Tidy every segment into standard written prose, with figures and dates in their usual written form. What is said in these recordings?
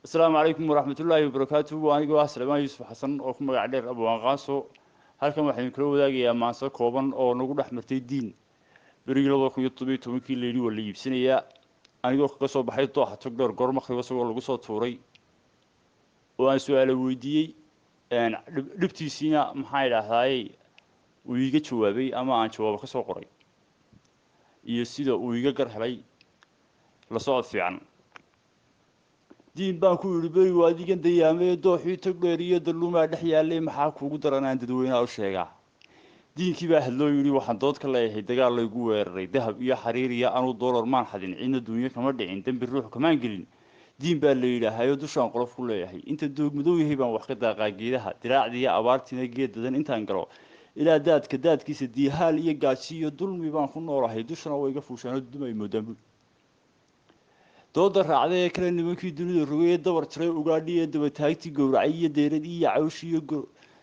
Asalaamu calaykum waraxmatullaahi wabarakaatuhu. Anigoo ah Salmaan Yuusuf Xasan oo ku magac dheer Abwaan Qaaso, halkan waxaan kula wadaagayaa maanso kooban oo nagu dhex martay diin berigii 2017-kii layidhi waa la iibsanayaa, anigoo kaga soo baxay dooxa Togdheer goor maqrib isagoo lagu soo tuuray oo aan su-aalo weydiiyey, dhibtiisiina maxaa idhaahdaaye uu iiga jawaabay ama aan jawaabo ka soo qoray iyo sida uu iiga gar helay. La socod fiican. Diin baan ku yidhi berigu adigan dayaamee dooxii Togdheer iyo dalluumaa dhex yaallay, maxaa kuugu daran aan dadweynaha u sheegaa? Diinkii baa hadloo yidhi waxaan dood ka leeyahay dagaal laygu weeraray, dahab iyo xariir iyo anuu doolar maan xadin, cidna duunyo kama dhicin, dembi ruux kamaan gelin. Diin baa la yidhaahayo dushaan qolof ku leeyahay, inta doog madow yahay baan wax ka daaqaa geedaha, diraacdii iyo abaartiina geed dadan intaan galo ilaa daadka daadkiisa, diihaal iyo gaaji iyo dulmi baan ku noolahay, dushana way iga fuushaanoo dudum ay moodaan buul. Dooda raacday ee kale nimankii dunida rogay ee dabar jaray ugaadhi ee dabataagtii gowracay iyo deeradii iyo cawshii iyo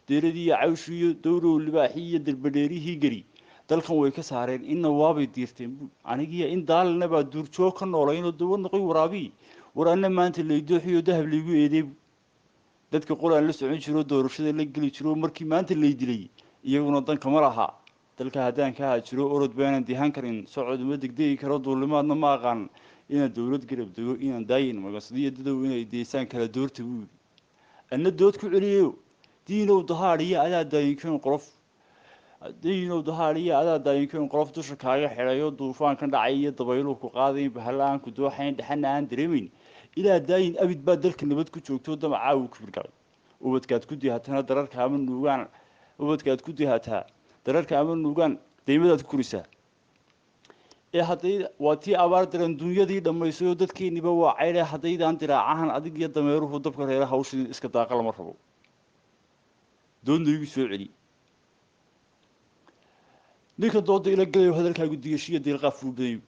deeradii iyo cawshii iyo dowrow libaaxii iyo derbadheerihii geri dalkan way ka saareen, inna waabay diirteen buul. Anigiyo in daalina baa duurjoog ka noolaynoo dawad noqoy waraabii, war anna maanta laydooxiyo dahab laygu eedeey buul. Dadka qolaan la socon jiro doorashada la geli jiro markii maanta lay dilay iyaguna danka ma laha. Dalka haddaan ka haajiro orod baanan dihan karin, socod uma degdegi karo, duulimaadna ma aqaan, inaan dowlad garab dego inaan daayin magansadiyo dadow inay deysaan kala doorta buu yidhi. Anna dood ku celiyeyo diinow dahaadhiyo adaa daayinkoyn qolof, diinow dahaadhiyo adaa daayinkoyn qolof dusha kaaga xidhayo, duufaankan dhacay iyo dabayluhu ku qaadayn, bahalla aan ku dooxayn, dhexana aan dareemayn, ilaa daayin abid baa dalka nabad ku joogto damacaa uu kibir galay. Ubadkaad ku dihatana dararka ama nuugaan, ubadkaad ku dihataa dararka ama nuugaan, daymadaad ku korisaa ee hadday waa tii abaar daran dunyadii dhammaysayoo dadkeeniba waa caydhe, haddaydaan diraacahan adig iyo dameeruhu dabka reera hawshii iska daaqa lama rabo. Doodna igu soo celi. Ninkan dooda ila galayo hadalkaagu digashiyo deelqaaf fuu badan yahay.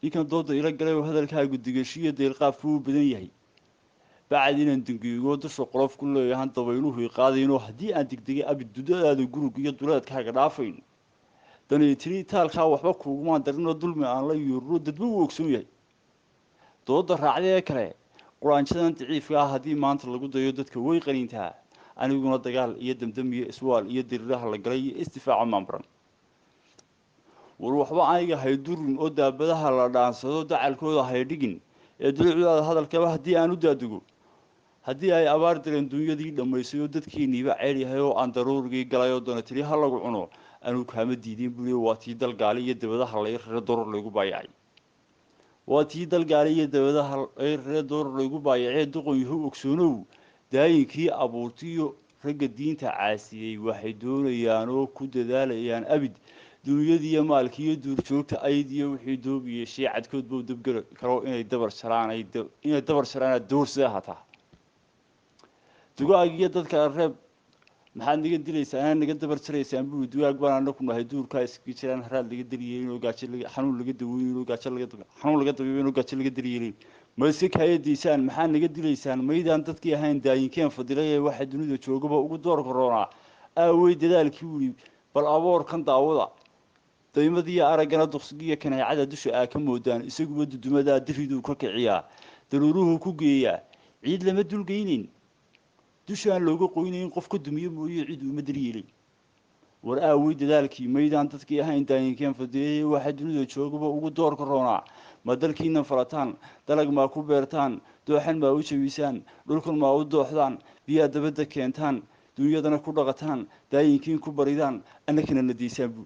Ninkan dooda ila galayo hadalkaagu digashiyo deelqaaf fuu badan yahay. Bacad inaan dangeego dusha qolof ku leeyahan dabayluhu i qaadaynoo haddii aan degdegay abid dudadaada gurug iyo duleedkaaga dhaafayn, dani tiri taalkaa waxba kuugumaan darinoo dulmi aan la yuururo dadba wuu ogsoon yahay. Dooda raacday ee kale quraanjadan daciifka ah haddii maanta lagu dayo dadka way qaniintaa, aniguna dagaal iyo damdam iyo iswaal iyo diriraha la galay iyo isdifaaca maanbaran. War waxba aniga haydurin oo daabadaha la dhaansado dacalkooda haydhigin ee dulucdaada hadalkaba haddii aan u daadego, haddii ay abaar dareen dunyadii dhammaysay oo dadkeeniiba ceyr yahay oo aan daruurigii galay oo dana tiri ha lagu cuno, anuu kaama diidin buuliye. Waa tii dalgaali iyo dabadaha lay rare doror laygu baayacay, waa tii dalgaali iyo dabadaha lay rare doror laygu baayacee. Doqon yahow ogsoonow daayinkii abuurtiyo ragga diinta caasiyey waxay doonayaan oo ku dadaalayaan abid dunyadiiyo maalkiiyo duurjoogta aydiyo wixii doob yeeshay cadkood buu dabgeli karo inay dabar jaraan, inay dabar jaraan doorsida hataa dugaag iyo dadka reeb. Maxaad naga dilaysaan anaa naga dabar jaraysaan buu? Dugaag baan anaku nahay duurkaa iskaga jiraan, haraad laga daryeelin oo gaajo laga xanuun laga daweynin oo gaajo laga xanuun laga dabiibin oo gaajo laga daryeelin, ma iska kaayadaysaan? Maxaa naga dilaysaan maydaan dadkii ahayn daayinkeen fadilay ee waxa dunida joogaba ugu doorka roonaa? Aawey dadaalkii wuli? Bal aboorkan daawada daymadiiyo araggana duqsigiiyo kaneecada dusha aa ka moodaan, isaguba dudumadaa diriduu ka kiciyaa, daruuruhu ku geeyaa, ciid lama dulgeynin, dushaan looga qoynayn, qof ka dumiye mooye cid uma daryeelin. War aawey dadaalkii? Maydaan dadkii ahayn daayinkeen fadilay waxa dunida joogaba ugu doorka roonaa? Ma dalkiina falataan, dalag maa ku beertaan, dooxan maa u jabisaan, dhulkan maa u dooxdaan, biyaa dabadda keentaan, dunyadana ku dhaqataan, daayinkiin ku baridaan, annakana na diisaan buu.